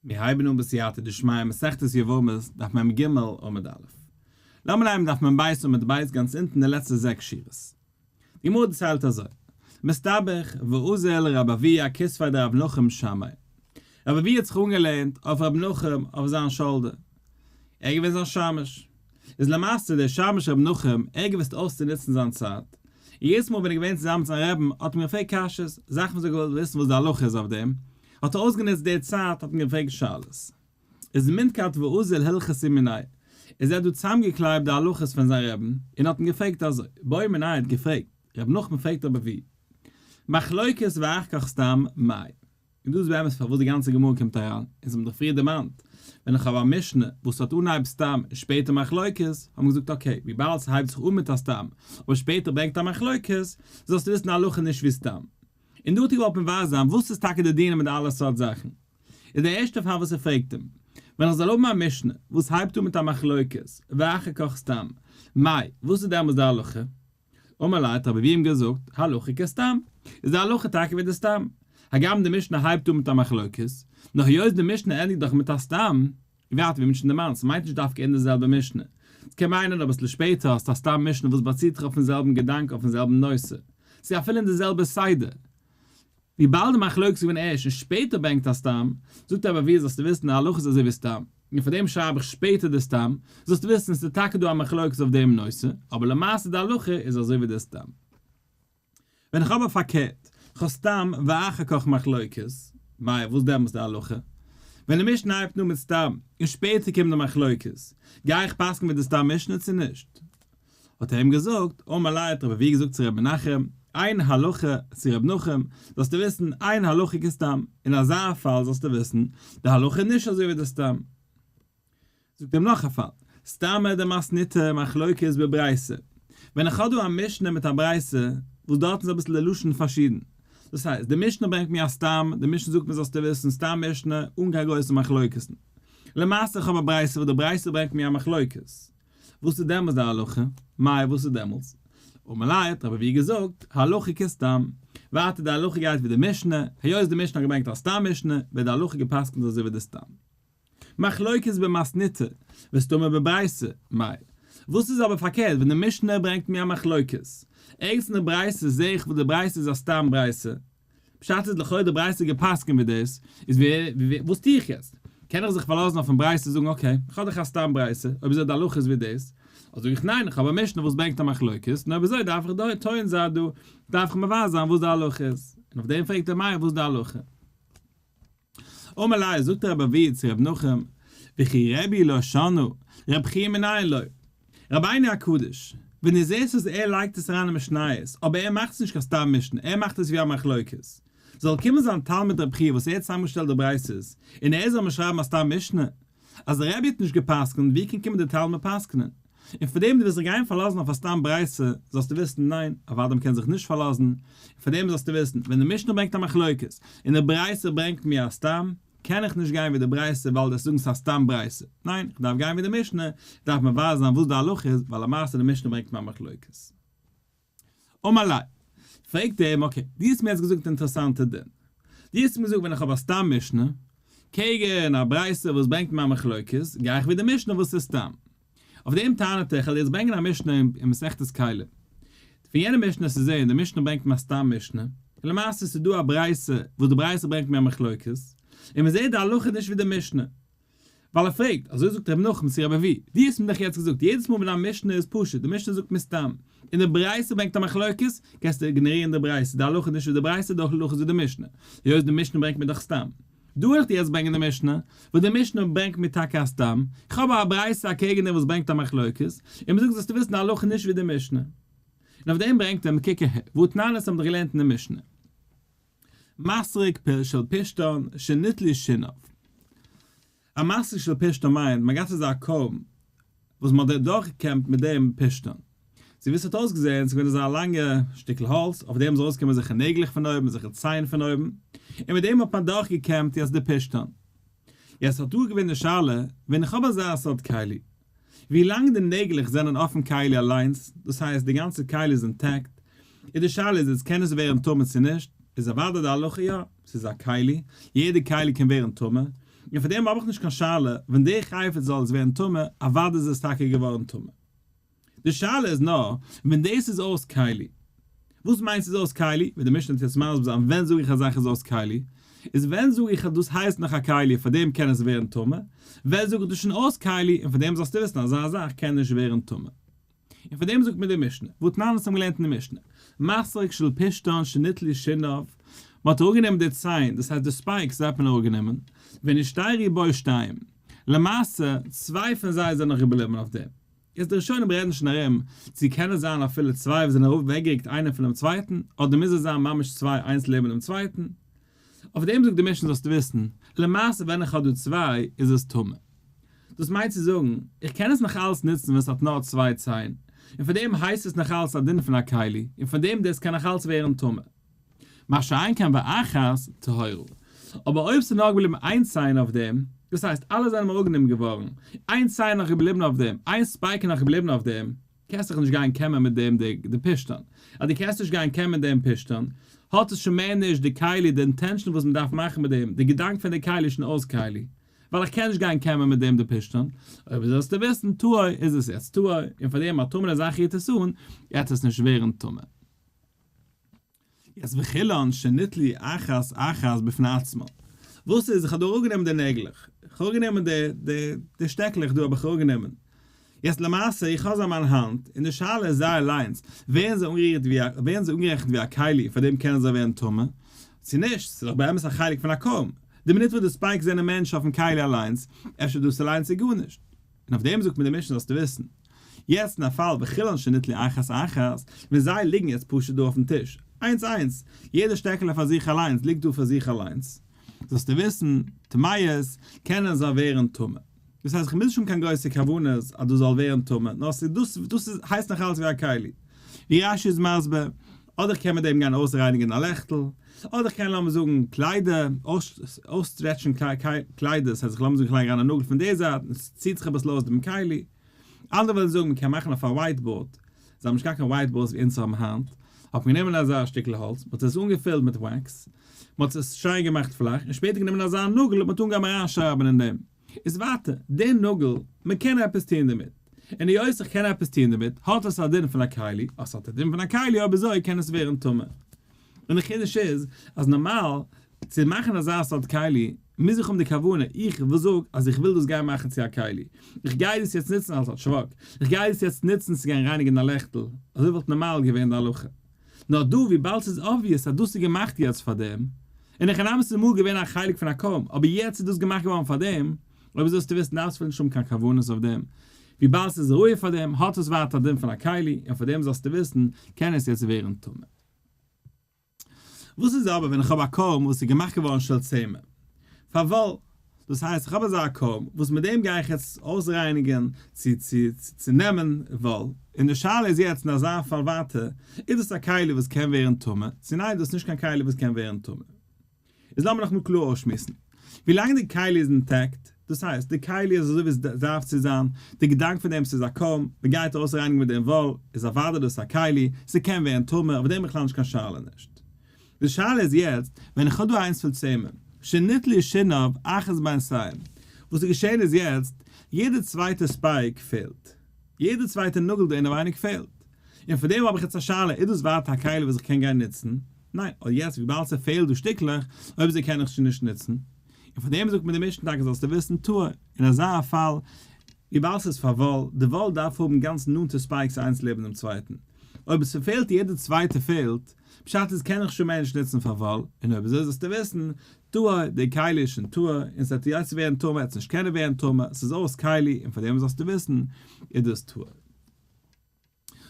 מיר הייבן אן בסייעתא דשמיא מסכת יבמות דף מ ג עמוד א'. לאמיר הייבן דף מ ב עמוד ב' גאנץ אונטן די לעצטע זעקס שורות. די גמרא דערציילט אזוי, מסתבך ואזיל רב אבהו אכתפיה דרב נחום שמעיה. רב אבהו האט זיך אנגעלענט אויף רב נחום אויף זיין shoulder. ער איז געווען זיין שמש. איז למעשה דער שמש רב נחום, ער האט געוואוסט אויסצונוצן זיין צייט, און יעדעס מאל ווען ער איז געווען צוזאמען מיט זיין רעבן האט מען געפרעגט קשיות, זאכן וואס ער האט געוואלט וויסן וואס די הלכה איז אויף דעם, האט ער אויסגענוצט די צייט האט מען געפרעגט שאלות. איז מנקט ואזיל הלכתא מיניה, איז ער האט דא צוזאמגעקלייבט די הלכות פון זיין רעבן, און האט אים געפרעגט אזוי, בעא מיניה האט געפרעגט, רב נחום פרעגט רבי אבהו, מחלוקת ואחר כך סתם מאי? און דא איז באמת פארוואס די גאנצע גמרא קומט אריין, אונז האבן דאך פריער דערמאנט, ווען איך האב א משנה וואס האט אנהייב סתם און שפעטער מחלוקת, האט מען געזאגט okay, וויבאלד ס'הייבט זיך אן מיט א סתם, אבער שפעטער ברענגט א מחלוקת, זאלסטו וויסן די הלכה נישט ווי סתם. און דא האט ער געוואלט מבאר זיין וואס איז טאקע די דינים מיט די אלע סארט זאכן. איז דער ערשטער פאל וואס ער פרעגט אים, ווען איך זאל האבן א משנה וואס הייבט אן מיט א מחלוקת, ואחר כך סתם, מאי, וואס איז דעמאלס די הלכה? אמר ליה האט רבי אבהו אים געזאגט, הלכה כסתם, איז די הלכה טאקע ווי די סתם, הגם די משנה הייבט אן מיט א מחלוקת, נאר היות די משנה ענדיגט דאך מיט א סתם, ווייטער ווי מ'האט שוין דערמאנט, ס'מיינט נישט דווקא אין די זעלבע משנה, ס'קען מיינען אביסל שפעטער האסטו א סתם משנה וואס באציט זיך אויפן זעלבן געדאנק אויפן זעלבן נושא, צו אפילו אין די זעלבע סדר. וויבאלד די מחלוקת איז געווען ערשט און שפעטער ברענגט א סתם, זאגט רבי אבהו זאלסטו וויסן די הלכה איז אזוי ווי סתם, און פאר דעם שרייב איך שפעטער די סתם, זאלסטו וויסן ס'איז טאקע דא א מחלוקת אויף דעם נושא, אבער למעשה די הלכה איז אזוי ווי די סתם. ווען איך האב א פארקערט, כ'האב סתם ואחר כך מחלוקת, מאי וואס דעמאלטס די הלכה? ווען די משנה הייבט אן מיט סתם און שפעטער קומט די מחלוקת, גיי איך פסק'ן מיט די סתם משנה צו נישט? האט ער אים געזאגט, אמר ליה האט רבי אבהו געזאגט צו רבי מנחם, אין הלכה, צו רבי נחום, זאלסטו וויסן, אין הלכה כסתם, אין אזא פאל זאלסטו וויסן, די הלכה איז נישט אזוי ווי די סתם. זאגט אים נאך א פאל, סתמא דמתניתא מחלוקת בברייתא, ווען איך האב דא א משנה מיט א ברייתא, וואס דארטן איז אביסל די לשון פארשידן, דאס הייסט, די משנה ברענגט מיר א סתם, די משנה זאגט מיר זאלסטו וויסן, סתם משנה, אן קיין גרויסע מחלוקת'ן. למעשה איך האב א ברייתא וואס די ברייתא ברענגט מיר א מחלוקת. וואס איז דעמאלס די הלכה? מאי וואס איז דעמאלס? אמר ליה האט רבי אבהו געזאגט, הלכה כסתם. ווייטער די הלכה גייט ווי די משנה, היות די משנה האט געברענגט א סתם משנה, ווערט די הלכה גע'פסק'נט אזוי ווי די סתם. מחלוקת במתניתא וסתמא בברייתא, מאי. וואס איז אבער פארקערט ווען די משנה ברענגט מיר א מחלוקת? ערגעץ אין די ברייתא זעה איך וואס די ברייתא איז א סתם ברייתא. פשט איז לכאו' די ברייתא גע'פסק'נט ווי דאס, איז ווי וואס טו איך יעצט? קען איך זיך פארלאזן אויפן ברייתא זאגן okay, איך האב דאך א סתם ברייתא, אויב אזוי די הלכה איז ווי דאס, אדער זאג איך ניין איך האב א משנה וואס ברענגט א מחלוקת, און אויב אזוי דארף איך דא טוען זיין דא, דארף איך מבאר זיין וואס די הלכה איז, און אויף דעם פרעגט ער מאי וואס די הלכה. אמר ליה, זאגט רבי אבהו צו רבי נחום, וכי רבי לא שנה, רבי חייא מנין לו? רבינו הקדוש, ווען דו זעסט אז ער לייגט עס אריין אין משניות, אבער ער מאכט עס נישט קיין סתם משנה, ער מאכט עס ווי א מחלוקת, זאל קומען זיין תלמיד רבי חייא וואס ער האט צוזאמגעשטעלט די ברייתות, און ער זאל מיר שרייבן א סתם משנה? אז דער רבי האט נישט גע'פסק'נט, ווי קען קומען דער תלמיד פסק'נען? און פאר דעם דו וועסט זיך גיין פארלאזן אויף א סתם ברייתא, זאלסטו וויסן, ניין, אוודאי מ'קען זיך נישט פארלאזן, און פאר דעם זאלסטו וויסן, ווען די משנה ברענגט א מחלוקת, און די ברייתא ברענגט מיר א סתם, קען איך נישט גיין ווי די ברייתא ווייל דאס זאגן ס'איז א סתם ברייתא, ניין, איך דארף גיין ווי די משנה, איך דארף מבאר זיין וואס די הלכה איז, ווייל למעשה די משנה ברענגט מיר א מחלוקת. אמר ליה, פרעגט ער אים, okay, דו האסט מיר יעצט געזאגט אינטערעסאנטע דין. דו האסט מיר געזאגט ווען איך האב א סתם משנה, קעגן א ברייתא וואס ברענגט מיר א מחלוקת, גיי איך ווי די משנה וואס איז סתם. אויף דעם טענה'ט ער, איך וועל יעצט ברענגען א משנה אין מסכת כלים. פון יענע משנה איז צו זען, די משנה ברענגט מיר א סתם משנה, און למעשה איז דא א ברייתא וואס די ברייתא ברענגט מיר א מחלוקת, און מען זעט די הלכה איז נישט ווי די משנה. ווייל ער פרעגט, אזוי זאגט ר' נחום צו רבי אבהו, דו האסט מיר דאך יעצט געזאגט, יעדעס מאל ווען א משנה איז פשוט, די משנה זאגט מיר סתם, און די ברייתא ברענגט א מחלוקת, קענסטו איגנארירן די ברייתא, די הלכה איז נישט ווי די ברייתא, די הלכה איז ווי די משנה, היות די משנה ברענגט מיר דאך סתם. דא וועל איך דיר יעצט ברענגען די משנה, וואס די משנה ברענגט מיר טאקע א סתם, איך האב א ברייתא אקעגן דעם וואס ברענגט א מחלוקת, און מ'זאגט זאלסטו וויסן די הלכה איז נישט ווי די משנה. און אויף דעם ברענגט ער קוק אהער, והתנן עס האבן דאך געלערנט אין די משנה. מסרק של פשתן שניטלו שיניו. א מסרק של פשתן מיינט מען גייט אזא comb וואס מען האט דורכגעקעמט מיט דעם פשתן. צו ווי עס האט אויסגעזען, ס'איז געווען אזא לאנגע שטיקל האלץ, אויף דעם איז ארויסגעקומען אזעלכע נעגלעך פון אויבן, אזעלכע ציין פון אויבן, און מיט דעם האט מען דורכגעקעמט יעצט די פשתן. יעצט האט דא געווען די שאלה, ווען איך האב אזא סארט כלי, ווי לאנג די נעגלעך זענען אויפן כלי אליינס, דאס הייסט די גאנצע כלי איז intact, איז די שאלה איז עס קען עס ווערן טמא צו נישט, איז אוודאי די הלכה יא, ס'איז א כלי, יעדע כלי קען ווערן טמא, און פאר דעם האב איך נישט קיין שאלה, ווען די חפץ זאל עס ווערן טמא, אוודאי איז עס טאקע געווארן טמא. די שאלה איז נאר, ווען דאס איז אויס כלי. וואס מיינט ס'איז אויס כלי? וועט די משנה יעצט מסביר זיין ווען זאג איך א זאך איז אויס כלי? איז ווען זאג איך אז דאס הייסט נאך א כלי און פאר דעם קען עס ווערן טמא? ווען זאג איך דאס שוין אויס כלי און פאר דעם זאלסטו וויסן אזא זאך קען נישט ווערן טמא? און פאר דעם זאגט מיר די משנה, והתנן אונז האבן געלערנט אין די משנה, מסרק של פשתן שניטלו שיניו, מען האט אראפגענומען די ציין, דאס הייסט די spikes זיי האט מען אראפגענומען, ונשתיירו בו שתיים, למעשה צוויי פון זיי זענען נאך געבליבן אויף דעם. יעצט די ראשונים רעדן שוין ארום צו קען עס זיין אפילו צוויי וואס זענען אוועקגערוקט איינער פונעם צווייטן, אדער מוז עס זיין ממש צוויי איינס לעבן דעם צווייטן. אויף דעם זאגט די משנה זאלסטו וויסן, למעשה ווען איך האב דא צוויי איז עס טמא. דאס מיינט צו זאגן, איך קען עס נאך אלץ נוצן ווען עס האט נאר צוויי ציין, און פון דעם הייסט עס נאך אלץ א דין פון א כלי, און פון דעם דאס קען נאך אלץ ווערן טמא. מה שאין כן ואחת טהורה. אבער אויב ס'איז נאר געבליבן איין ציין אויף דעם, דאס הייסט אלע זענען אראפגענומען געווארן, איין ציין נאך געבליבן אויף דעם, איין spike איז נאך געבליבן אויף דעם, קענסט דאך נישט גיין קעמען מיט דעם די פשתן. אז דו קענסט נישט גיין קעמען דעם פשתן, האט עס שוין מער נישט די כלי, די intention וואס מ'דארף מאכן מיט דעם, די געדאנק פון די כלי איז שוין אויס כלי. ווייל איך קען נישט גיין קעמען מיט דעם די פשתן. אויב זאלסטו וויסן, טהור איז עס יעצט טהור, און פאר דעם א טמא'נע זאך רירט עס אן, גייט עס נישט ווערן טמא. יעצט וכולן שניטלו אחת אחת בפני עצמן. וואס איז, איך האב דא אראפגענומען די נעגלעך, איך האב אראפגענומען די די די שטעקלעך דא האב איך אראפגענומען. יעצט למעשה איך האב זיי אין מיין האנט, און די שאלה איז זיי אליינס, ווערן זיי אנגערירט ווי א, ווערן זיי אנגערעכנט ווי א כלי, פאר דעם קענען זיי ווערן טמא, צו נישט, ס'איז דאך באמת א חלק פון א comb. די מינוט וואס די spikes זענען מענטש אויפן כלי אליינס, אפשר דאס אליינס איז גארנישט. און אויף דעם זאגט מיר די משנה זאלסטו וויסן. יעצט אין א פאל וכולן שניטלו אחת אחת, ווען זיי ליגן יעצט פשוט דא אויפן טיש, איינס איינס, יעדע שטעקעלע פאר זיך אליינס ליגט דא פאר זיך אליינס, זאלסטו וויסן, טמאות, קענען זיי ווערן טמא. דאס הייסט איך מוז נישט האבן קיין גרויסע כוונות אז דאס זאל ווערן טמא, נאר ס'איז דאס, דאס איז הייסט נאך אלץ ווי א כלי. ווי רש"י איז מסביר, אדער איך קען מיט דעם גיין אויסרייניגן א לעכטל, אדער איך קען לאמיר זאגן קליידער, אויססטרעטשן קליידער, ס'הייסט איך לאמיר זאגן איך לייג אריין א נאגל פון די זייט און ס'ציט זיך אביסל אויס דעם כלי. אנדערע וועלן זאגן מ'קען מאכן אויף א whiteboard, זיי האבן נישט געהאט קיין whiteboards ווי אונז האבן היינט, האט מען גענומען אזא שטיקל האלץ, מ'האט עס אנגעפילט מיט wax, מ'האט עס שיין געמאכט פלאך, און שפעטער גענומען אזא נאגל און מ'האט אנגעהויבן אריינשרייבן אין דעם. איז ווייטער, דער נאגל, מ'קען עפעס טון דערמיט. און היות איך קען עפעס טון דערמיט, האט עס א דין פון א כלי, אז ס'האט א דין פון א כלי אויב אזוי קען עס ווערן טמא. און די חידוש איז, אז נארמאל, צו מאכן אזא סארט כלי, מוז איך האבן די כוונה, איך וואס זאג אז איך וויל דאס גיין מאכן צו א כלי, איך גיי דאס יעצט נוצן אלס א טשוואק, איך גיי דאס יעצט נוצן צו גיין רייניגן א לעכטל, אזוי וואלט נארמאל געווען די הלכה. נאר דא וויבאלד ס'איז obvious אז דאס איז געמאכט יעצט פאר דעם, און הכי נמי ס'איז אמאל געווען א חלק פון א comb, אבער יעצט איז דאס געמאכט געווארן פאר דעם, אויב אזוי זאלסטו וויסן דארפסט אפילו נישט האבן קיין כוונות אויף דעם, וויבאלד ס'איז ראוי פאר דעם האט עס ווייטער א דין פון א כלי, און פאר דעם זאלסטו וויסן קען עס יעצט ווערן טמא. וואס איז אבער ווען איך האב א comb וואס איז געמאכט געווארן של צמר? פאר וואל. דאס הייסט איך האב אזא comb וואס מיט דעם גיי איך יעצט אויסרייניגן צו צו צו נעמען וואל, און די שאלה איז יעצט אין אזא פאל ווייטער, איז דאס א כלי וואס קען ווערן טמא, צו ניין דאס איז נישט קיין כלי וואס קען ווערן טמא. איז לאמיר נאכאמאל קלאר אויסשמועסן. ווילאנג די כלי איז intact, דאס הייסט, די כלי איז אזוי ווי עס דארף צו זיין, די געדאנק פון דעם ס'איז א comb, מ'גייט אויסרייניגן מיט דעם וואל, איז אוודאי דאס א כלי, ס'קען ווערן טמא, אויף דעם בכלל נישט קיין שאלה נישט. די שאלה איז יעצט, ווען איך האב דא איינס פון צמר, שניטלו שיניו אחת בינתיים, וואס איז געשען איז יעצט, יעדע צווייטע spike פעלט. יעדע צווייטע נאגל דא אינעווייניג פעלט. און פון דעם האב איך יעצט א שאלה, איז דאס ווייטער א כלי וואס איך קען גיין נוצן? ניין, אבער יעצט וויבאלד ס'פעלט דא שטיקלעך, אויב אזוי קען איך שוין נישט נוצן. און פון דעם זאגט מיר די משנה טאקע זאלסטו וויסן טהור, אין אזא פאל, וויבאלד ס'איז פאר וואל, די וואל דארף האבן גאנץ נאנטע spikes איינס לעבן דעם צווייטן. אויב עס פעלט יעדע צווייטע פעלט, פשט איז קען איך שוין מער נישט נוצן פאר וואל, און אויב אזוי זאלסטו וויסן, טהור, די כלי איז שוין טהור, און ס'וועט יעצט ווערן טמא, וועט עס נישט קענען ווערן טמא, ס'איז אויס כלי, און פאר דעם זאלסטו וויסן, איז דאס טהור.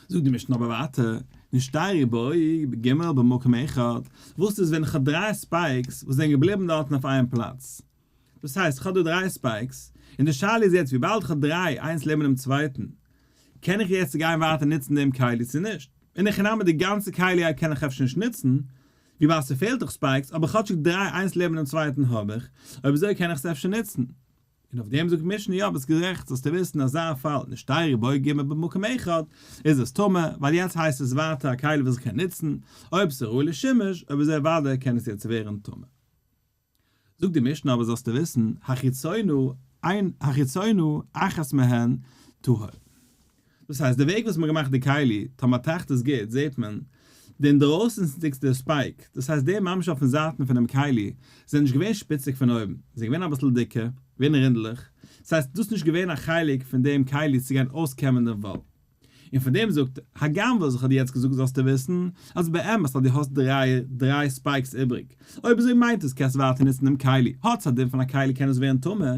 זאגט די משנה אבער ווייטער, נשתיירו בו ג' במקום אחד, וואס איז ווען איך האב דריי spikes וואס זענען געבליבן דארטן אויף איין פלאץ? דאס הייסט איך האב דא דריי spikes, און די שאלה איז יעצט וויבאלד איך האב דריי איינס לעבן דעם צווייטן, קען איך יעצט גיין ווייטער נוצן דעם כלי צו נישט? אין הכי נמי די גאנצע כלי קען איך אפשר נישט נוצן, וויבאלד ס'פעלט דאך spikes, אבער כאטשיג דריי איינס לעבן דעם צווייטן האב איך, אויב אזוי קען איך עס אפשר נוצן. און אויף דעם זאגט משנה יא ביסט גערעכט זאלסטו וויסן אזא פאל נשתיירו בו ג' במקום אחד איז עס טמא ווייל יעצט הייסט עס ווייטער א כלי וואס איך קען נוצן, אויב ס'איז ראוי לשימוש, אויב אזוי אוודאי קען עס יעצט ווערן טמא. זאגט די משנה אבער זאלסטו וויסן, החיצונה אין החיצונה אחת מהן טהור. דאס הייסט די וועג וואס מ'האט געמאכט די כלי, טאמער מ'טראכט עס גוט זעט מען, די אינדרויסענדיגסטע spike, דאס הייסט די ממש אויפן זייטן פונעם כלי, זענען נישט געווען שפיציג פון אויבן, זענען געווען אביסל דיקער, געווען רינדלעך, דאס הייסט דאס איז נישט געווען א חלק פון דעם כלי צו גיין אויסקעמען דעם וואל. און פון דעם זאגט הגם וואס איך האב דיר יעצט געזאגט זאלסטו וויסן אז באמת אז דו האסט דריי דריי spikes איבריג, אויב אזוי מיינט עס קענסט ווייטער נוצן דעם כלי, האט עס א דין פון א כלי קען עס ווערן טמא,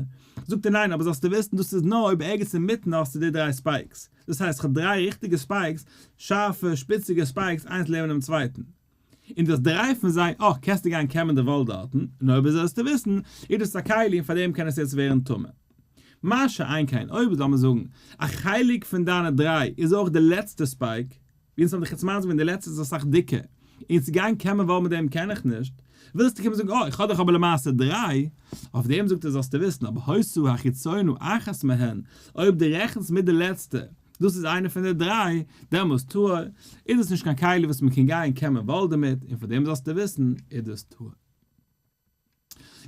זאגט ער ניין אבער זאלסטו וויסן דאס איז נאר אויב ערגעץ אינמיטן האסטו די דריי spikes, דאס הייסט איך האב דריי ריכטיגע spikes, שארפע שפיציגע spikes איינס לעבן דעם צווייטן. און דו האסט דריי פון זיי, אה, קענסטו גיין קעמען די וואל דארטן, און אויב אזוי זאלסטו וויסן, איז דאס א כלי און פאר דעם קען עס יעצט ווערן טמא. מה שאין כן, אויב לאמיר זאגן, א חלק פון דיינע דריי איז אויך די לעצטע spike, ווי אונז האבן דיך יעצט מסביר געווען די לעצטע איז אסאך דיקער, און צו גיין קעמען וואל מיט דעם קען איך נישט, ווילסטו קומען זאגן, אה, איך האב דאך אבער למעשה דריי, אויף דעם זאגט ער זאלסטו וויסן, אבער היתה החיצונה אחת מהן, אויב דו רעכנסט מיט די לעצטע, דאס איז איינע פון די דריי, דעמאלס טהור, איז דאס נישט קיין כלי וואס מען קען גיין קעמען וואל דערמיט, און פאר דעם זאלסטו וויסן, איז דאס טהור.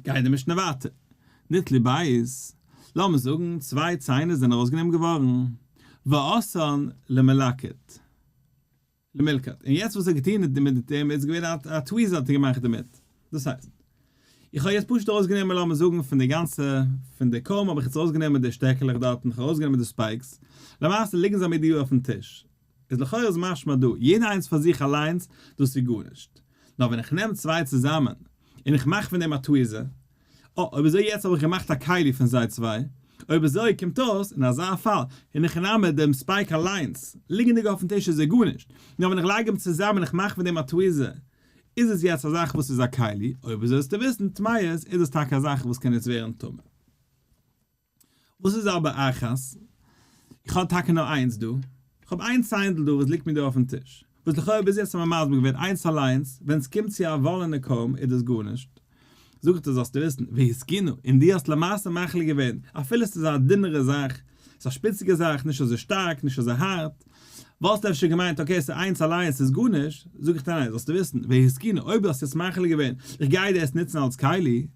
גייט די משנה ווייטער, ניטלו ב', לאמיר זאגן צוויי ציינער זענען ארויסגענומען געווארן, ועשאן למלקט. למלקט, און יעצט וואס ער האט געטון מיט דעם איז געווען א tweezer האט ער געמאכט דערמיט, דאס הייסט, איך האב יעצט פשוט ארויסגענומען לאמיר זאגן פון די גאנצע, פון די comb האב איך יעצט ארויסגענומען די שטעקעלעך דארטן, איך האב ארויסגענומען די spikes, למעשה ליגן זיי מיר דא אויפן טיש, איז לכאורה איז משמע דא, יעדע איינס פאר זיך אליינס, דאס איז גארנישט, נאר ווען איך נעם צוויי צוזאמען, און איך מאך פון דעם א tweezer, אה, אויב אזוי יעצט האב איך געמאכט א כלי פון זיי צוויי, אויב אזוי קומט אויס אין אזא פאל, אין הכי נמי דעם spike אליינס, ליגענדיג אויפן טיש איז ער גארנישט, נאר ווען איך לייג אים צוזאמען און איך מאך פון דעם א tweezer, איז עס יעצט א זאך וואס איז א כלי, אויב אזוי זאלסטו וויסן, טמאות, איז עס טאקע א זאך וואס קען יעצט ווערן טמא. וואס איז אבער אחת? איך האב טאקע נאר איינס דא. איך האב איין ציינדל דא וואס ליגט מיר דא אויפן טיש. וואס לכאורה ביז יעצט האט מען מסביר געווען איינס אליינס, ווען עס קומט צו א וואלענע comb איז דאס גארנישט. זאג איך דיר זאלסטו וויסן, והתקינה, און דו האסט למעשה מחליט געווען, אפילו עס איז א דינערע זאך, עס איז א שפיציגע זאך, נישט אזוי שטארק, נישט אזוי הארט, וואלסטו אפשר געמיינט okay עס איז איינס אליינס איז גארנישט, זאג איך דיר ניין, זאלסטו וויסן, והתקינה, אויב דו האסט יעצט מחליט געווען, איך גיי דאס נוצן אלס כלי,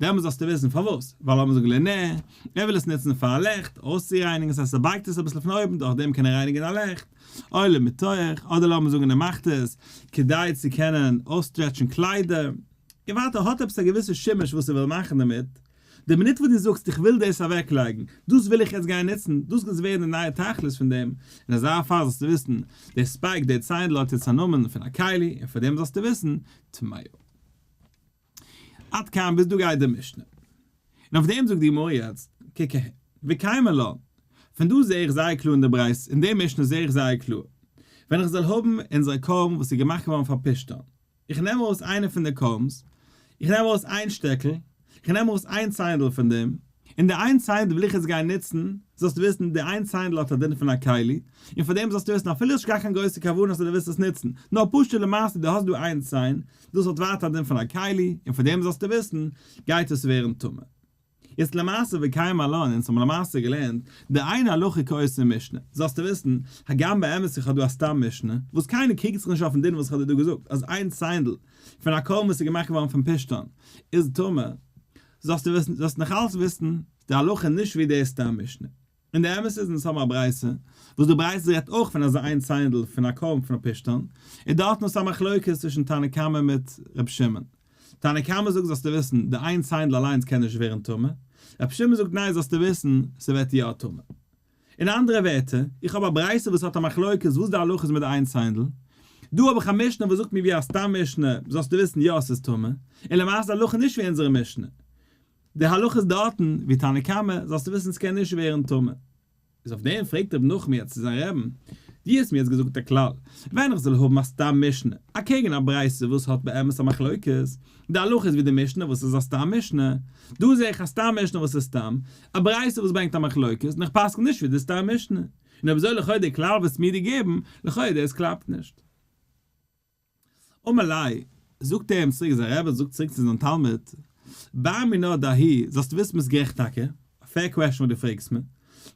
דעמאלס זאלסטו וויסן פארוואס, ווייל לאמיר זאגן לנר, ער וויל עס נוצן פאר א לעכט, אויסצורייניגן, ס'הייסט ער בייגט עס אביסל פון אויבן, דורך דעם קען ער רייניגן א לעכט, או למיתוח, אדער לאמיר זאגן ער מאכט עס כדי צו קענען אויססטרעטשן קליידער, און ווייטער האט עפעס א געוויסע שימוש וואס ער וויל מאכן דערמיט, די מינוט וואס דו זאגסט איך וויל דאס אוועקלייגן, דאס וויל איך יעצט גיין נוצן, דאס גייט ווערן די נייע תכלית פון דעם, אין אזא פאל זאלסטו וויסן, דער spike, דער ציינדל האט יעצט א נאמען פון א כלי, און פאר דעם זאלסטו וויסן, טמאה. עד כאן ביז דא גייט די משנה. און אויף דעם זאגט די גמרא יעצט, קוק אהער, וקיימא לן, פון דא זעה איך זייער קלאר אין די ברייתא, אין די משנה זעה איך זייער קלאר, ווען איך זאל האבן אונזערע comb וואס איז געמאכט געווארן פאר פשתן, איך נעם ארויס איינע פון די combs, איך נעם ארויס איין שטעקל, איך נעם ארויס איין ציינדל פון דעם, און די איין ציינדל וויל איך יעצט גיין נוצן, זאלסטו וויסן, די איין ציינדל האט א דין פון א כלי, און פאר דעם זאלסטו וויסן, אפילו האסט נישט גאר קיין גרויסע כוונה אז דו ווילסט עס נוצן, נאר פשוט למעשה דו האסט דא איין ציין, דאס האט ווייטער א דין פון א כלי, און פאר דעם זאלסטו וויסן, גייט עס ווערן טמא. יעצט למעשה וקיימא לן, אונז האבן למעשה געלערנט, דאין הלכה כאותה משנה, זאלסטו וויסן, הגם באמת איך האב דא א סתם משנה, וואס קיינער קריגט זיך נישט אויפן דין וואס איך האב דיר דא געזאגט, אז איין ציינדל פון א comb וואס איז געמאכט געווארן פון פשתן איז טמא, זאלסטו וויסן, זאלסט נאכאלץ וויסן, די הלכה איז נישט ווי די סתם משנה. און די אמת איז אונז האבן א ברייתא, וואס די ברייתא רעדט אויך פון אזא איין ציינדל פון א comb פון א פשתן, און דארטן איז א מחלוקת צווישן תנא קמא מיט ר' שמעון. תנא קמא זאגט זאלסטו וויסן, די איין ציינדל אליינס קען נישט ווערן טמא, ר' שמעון זאגט ניין זאלסטו וויסן, ס'ווערט יא טמא. אין אנדערע ווערטער, איך האב א ברייתא וואס האט א מחלוקת וואס די הלכה איז מיט די איין ציינדל, דא האב איך א משנה וואס זאגט מיר ווי א סתם משנה, זאלסטו וויסן יא ס'איז טמא, און למעשה די הלכה נישט ווי אונזערע משנה. די הלכה איז דארטן ווי תנא קמא, זאלסטו וויסן ס'קען נישט ווערן טמא. איז אויף דעם פרעגט רבי נחום יעצט צו זיין רעבן, דו האסט מיר יעצט געזאגט א כלל, ווען איך זאל האבן א סתם משנה, אקעגן א ברייתא וואס האט באמת א מחלוקת, די הלכה איז ווי די משנה וואס איז א סתם משנה, דא זע איך א סתם משנה וואס איז סתם, א ברייתא וואס ברענגט א מחלוקת, און איך פסק'ן נישט ווי די סתם משנה. און אויב אזוי לכאו' די כלל וואס מיר געגעבן, לכאו' דאס קלאפט נישט. אמר ליה, זאגט ער אים צוריק, זיין רבי זאגט צוריק צו זיין תלמיד, בר מינה דההיא, זאלסטו וויסן ביסט גערעכט טאקע, א fair question וואס דו פרעגסט מיר,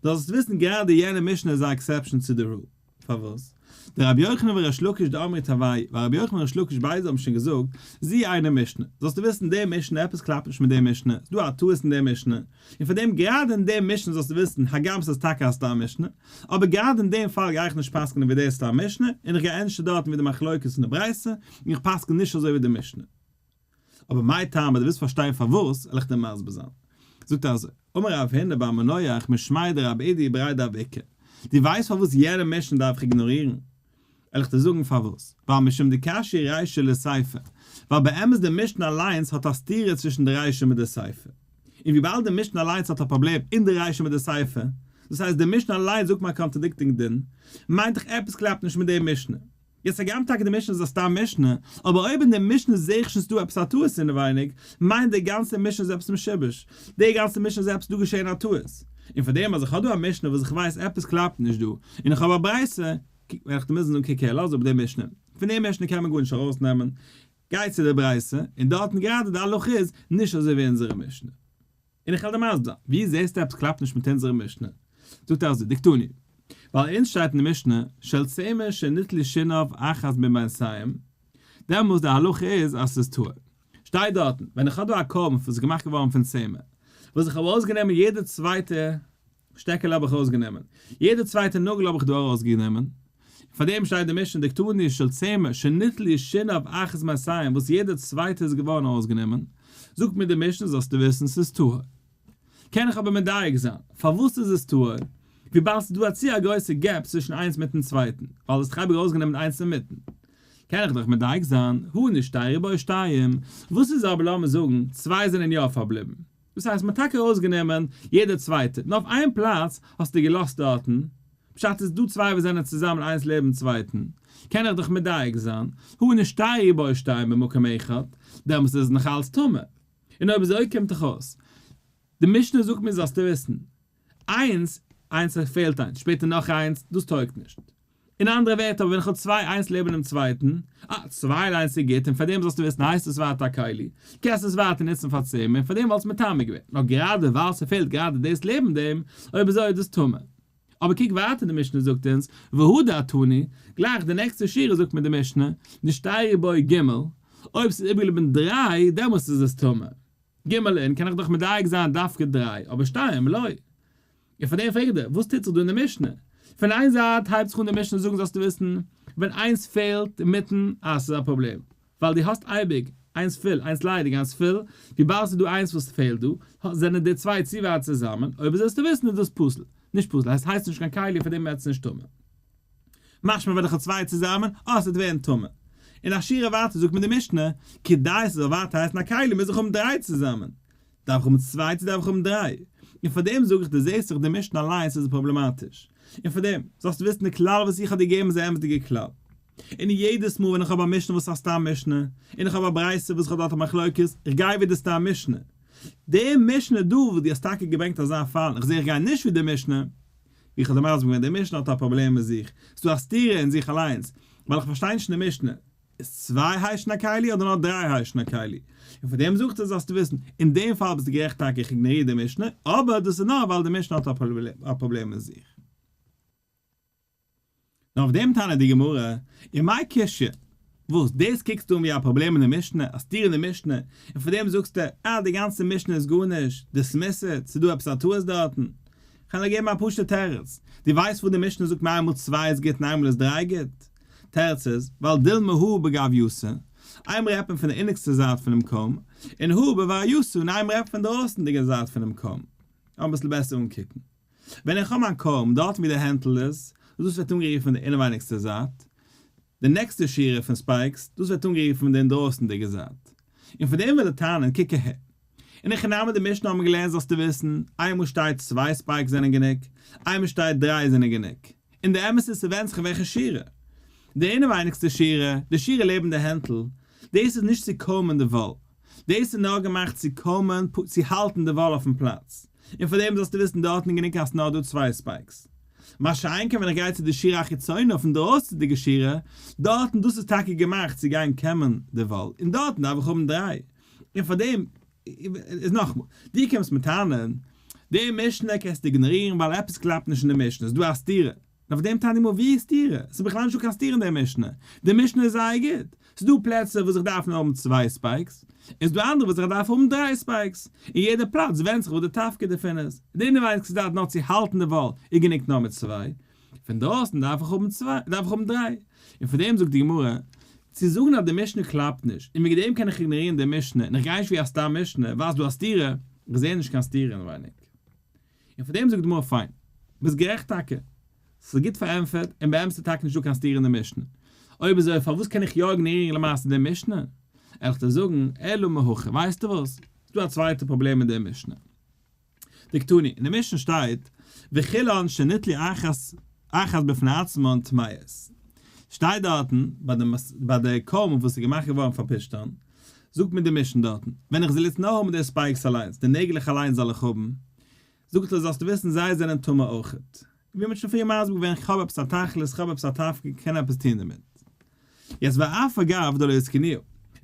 דו זאלסט וויסן גראדע יענע משנה איז א exception צו די rule, פארוואס? דרבי יוחנן וריש לקיש דאמרי תרוייהו, ווייל רבי יוחנן און ריש לקיש ביידע האבן שוין געזאגט, זו אינה משנה, זאלסטו וויסן די משנה, עפעס קלאפט נישט מיט די משנה, ס'דא א טעות אין די משנה, און פאר דעם גראדע אין די משנה זאלסטו וויסן, הגם ס'איז טאקע א סתם משנה, אבער גראדע אין דעם פאל גיי איך נישט פסק'נען ווי די סתם משנה, און איך גיי ענדערש דארטן ווי די מחלוקת פון די ברייתא, און איך פסק'ן נישט אזוי ווי די משנה. אבער מאי טעמא, דו ווילסט פארשטיין פארוואס, וועל איך דיר מסביר זיין. זאגט ער אזוי, אמר רב הונא בר מנוח משמיה דרב אידי בריה דרב איקא, דו ווייסט פארוואס יענע משנה דארף איך איגנארירן? וועל איך דיר זאגן פארוואס, ווייל משום דקשיא רישא לסיפא, ווייל באמת די משנה אליינס האט א סתירה צווישן די רישא מיט די סיפא, און וויבאלד די משנה אליינס האט א פראבלעם אין די רישא מיט די סיפא, דאס הייסט די משנה אליינס זאגט מיר א contradicting דין, מיינט דאך עפעס קלאפט נישט מיט די משנה. יעצט הגם טאקע די משנה איז א סתם משנה, אבער אויב אין די משנה זעה איך שוין ס'דא עפעס א טעות אינעווייניג, מיינט די גאנצע משנה איז עפעס משובש, די גאנצע משנה איז עפעס דא געשען א טעות. און פאר דעם אז איך האב דא א משנה וואס איך ווייס עפעס קלאפט נישט דא, און איך האב א ברייתא, וועל איך דיר מוזן זאגן קוק הער לאז אפ די משנה, פון די משנה קען מען גארנישט ארויסנעמען, גיי צו די ברייתא, און דארטן גראדע די הלכה איז נישט אזוי ווי אונזערע משנה. און איך וועל דיר מסביר זיין, ווי זעסטו עפעס קלאפט נישט מיט אונזערע משנה? זאגט ער אזוי, דקתני, ווייל אונז שטייט אין די משנה, של צמר שניטלו שיניו אחת מביניהם, דעמאלס די הלכה איז אז ס'איז טהור. שטייט דארטן, ווען איך האב דא א קרבן וואס איז געמאכט געווארן פון צמר, וואס איך האב ארויסגענומען יעדע צווייטע שטעקעלע האב איך ארויסגענומען, יעדע צווייטע נאגל האב איך דא ארויסגענומען, פאר דעם שטייט די משנה דקתני של צמר שניטלו שיניו אחת מביניהם וואס יעדע צווייטע איז געווארן ארויסגענומען, זאגט מיר די משנה זאלסטו וויסן ס'איז טהור. קען איך אבער מדייק זיין פארוואס איז עס טהור, וויבאלד ס'איז דא א צו א גרויסע gap צווישן איינס מיטן צווייטן, ווייל האסט דאך אייביג ארויסגענומען איינס אינמיטן. קען איך דאך מדייק זיין, הא נשתיירו בו שתיים, וואס איז אבער לאמיר זאגן צוויי זענען יא פארבליבן, דאס הייסט מ'האט טאקע ארויסגענומען יעדע צווייטע, נאר אויף איין פלאץ האסטו געלאזט דארטן, פשט איז דא צוויי וואס זענען צוזאמען איינס לעבן צווייטן, קען איך דאך מדייק זיין, הא נשתיירו בו שתיים במקום אחד, דעמאלס איז עס נאך אלץ טמא. און אויב אזוי קומט דאך אויס, די משנה זאגט מיר זאלסטו וויסן, איינס, איינס פעלט איינס, שפעטער נאך איינס, דאס טויגט נישט. אין אנדערע ווערטער אבער ווען איך האב צוויי איינס לעבן דעם צווייטן, אה, צוויי אליינס איז גוט און פאר דעם זאלסטו וויסן הייסט עס ווייטער א כלי, קענסט עס ווייטער נוצן פאר צמר און פאר דעם וואלסט מטמא געווען, נאר גראדע ווייל ס'פעלט גראדע דאס לעבן דעם, אויב אזוי איז דאס טמא. אבער קוק ווייטער די משנה זאגט אונז, והדר תני, גלייך די נעקסטע שורה זאגט מיר די משנה, נשתיירו בו ג', אויב ס'איז איבערגעבליבן דריי דעמאלסט איז עס טמא. ג' אין קען איך דאך מדייק זיין דווקא דריי, אבער שתיים לא. און פאר דעם פרעג איך דיר, וואס טוט זיך דא אין די משנה? פון איין זייט הייבט זיך אן די משנה זאגן זאלסטו וויסן, ווען איינס פעלט אינמיטן, אה, ס'איז א פראבלעם, ווייל דו האסט אייביג איינס פול, איינס ליידיג, איינס פול, וויבאלד ס'איז דא איינס וואס פעלט דא, זענען די צוויי צו ווייט צוזאמען, אויב זאלסטו וויסן איז דאס פסול. נישט פסול, עס הייסט נישט קיין כלי, פאר דעם ווערט עס נישט טמא. משמע ווען איך האב צוויי צוזאמען, אה, עס וועט ווערן טמא. און א שורה ווייטער זאגט מיר די משנה, כדי עס זאל ווייטער הייסן א כלי מוז איך האבן דריי צוזאמען. דארף איך האבן צוויי צו דארף איך האבן דריי? און פאר דעם זאג איך דו זעסט דאך די משנה אליינס איז פראבלעמאטיש. און פאר דעם, זאלסטו וויסן די כלל וואס איך האב דיר געגעבן איז א אמת'דיגע כלל. און יעדעס מאל ווען איך האב א משנה וואס איז א סתם משנה, און איך האב א ברייתא וואס איך האב דארט א מחלוקת, איך גיי ווי די סתם משנה. די משנה דא וואס דו האסט טאקע געברענגט אזא פאל, און איך זע איך גיי נישט ווי די משנה, ווי איך האב דיר מסביר געווען, די משנה האט א פראבלעם מיט זיך, ס'איז דא א סתירה אין זיך אליינס, ווייל איך פארשטיי נישט אין די משנה, איז צוויי היישן א כלי אדער נאר דריי היישן א כלי? און פאר דעם זאגט ער זאלסטו וויסן, אין דעם פאל ביסטו גערעכט טאקע איך איגנאריר די משנה, אבער דאס איז נאר ווייל די משנה האט א פראבלעם אין זיך. נאר אויף דעם טענה'ט די גמרא, ומאי קשיא, וואס, דאס קוקסטו אן ווי א פראבלעם אין די משנה, א סתירה אין די משנה, און פאר דעם זאגסטו, אה, די גאנצע משנה איז גארנישט, dismiss it, ס'איז דא עפעס א טעות דארטן. כ'וועל דיר געבן א פשוט'ע תירוץ, דו ווייסט וואס די משנה זאגט מיר איינמאל צוויי איז גוט און איינמאל איז דריי גוט? תירוץ איז, ווייל דילמא הא בגווייתא, איינמאל רעדט מען פון די אינערסטע זייט פונעם comb, און הא בברייתא און איינמאל רעדט מען פון די דרויסנדיגע זייט פונעם comb. אביסל בעסער אנקוקן. ווען איך האב מיין comb דארט ווי די הענטל איז, דאס ווערט אנגערופן די אינעווייניגסטע זייט, די נעקסטע שורה פון spikes, דאס ווערט אנגערופן די אינדרויסנדיגע זייט. און פון דעם וויל ער טענה'ן, קוק אהער. אין הכי נמי די משנה האבן מיר געלערנט זאלסטו וויסן, איינמאל שטייט צוויי spikes זענען גענוג, איינמאל שטייט דריי זענען גענוג. און די אמת איז ס'ווענדט זיך אין וועלכע שורה. די אינעווייניגסטע שורה, די שורה לעבן די הענטל, דאס איז נישט צו קאומען די וואל. דאס איז נאר געמאכט צו קאומען, צו האלטן די וואל אויפן פלאץ. און פאר דעם זאלסטו וויסן דארטן איז גענוג אז ס'נאר דא צוויי spikes. מה שאין כן ווען איך גיי צו די שורה החיצונה אויפן דרויסנדיגע שורה, דארטן דאס איז טאקע געמאכט צו גיין קעמען די וואל, און דארטן דארף איך האבן דריי. און פאר דעם איז נאכאמאל, דו קומסט מיר טענה'ן, די משנה קענסטו איגנארירן ווייל עפעס קלאפט נישט אין די משנה, ס'איז דא א סתירה. און אויף דעם טענה'ט די גמרא ווי איז סתירה? ס'איז בכלל נישטא קיין סתירה אין דער משנה, די משנה איז זייער גוט, ס'איז דא פלעצער וואס איך דארף נאר האבן צוויי spikes, און ס'איז דא אנדערע וואס איך דארף האבן דריי spikes, און יעדע פלאץ ווענדט זיך וואס די תפקיד דערפון איז, די אינעווייניגסטע זייט נאר צו האלטן די וואל איז גענוג נאר מיט צוויי, פון דרויסן דארף איך האבן צוויי, דארף איך האבן דריי. און פון דעם זאגט די גמרא, צו זאגן אז די משנה קלאפט נישט, און וועגן דעם קען איך איגנארירן די משנה, און איך גיי נישט ווי א סתם משנה, ווייל ס'איז דא א סתירה, איך זע נישט קיין סתירה אינעווייניג. און פון דעם זאגט די גמרא פיין, ביסט גערעכט טאקע, ס'איז גוט פארענטפערט, און באמת איז טאקע נישטא קיין סתירה אין די משנה. אויב אזוי פארוואס קען איך יא איגנארירן למעשה די משנה? וועל איך דיר זאגן, אלא מהכא, ווייסטו וואס? ס'איז דא א צווייטע פראבלעם מיט די משנה. דקתני, אין די משנה שטייט, וכולן שניטלו אחת אחת בפני עצמן טמאות. שטייט דארטן, ביי די ביי די קרבן וואס איז געמאכט געווארן פאר פשתן, זאגט מיר די משנה דארטן, ווען איך זאל יעצט נאר האבן די spikes אליינס, די נעגלעך אליינס זאל איך האבן, זאגט ער זאלסטו וויסן זיי זענען טמא אויכעט. ווי מ'האט שוין פריער מסביר געווען, כ'האב עפעס א תכלית, כ'האב עפעס א תפקיד, כ'קען עפעס טון דערמיט. יעצט ואף על גב דלא התקינה,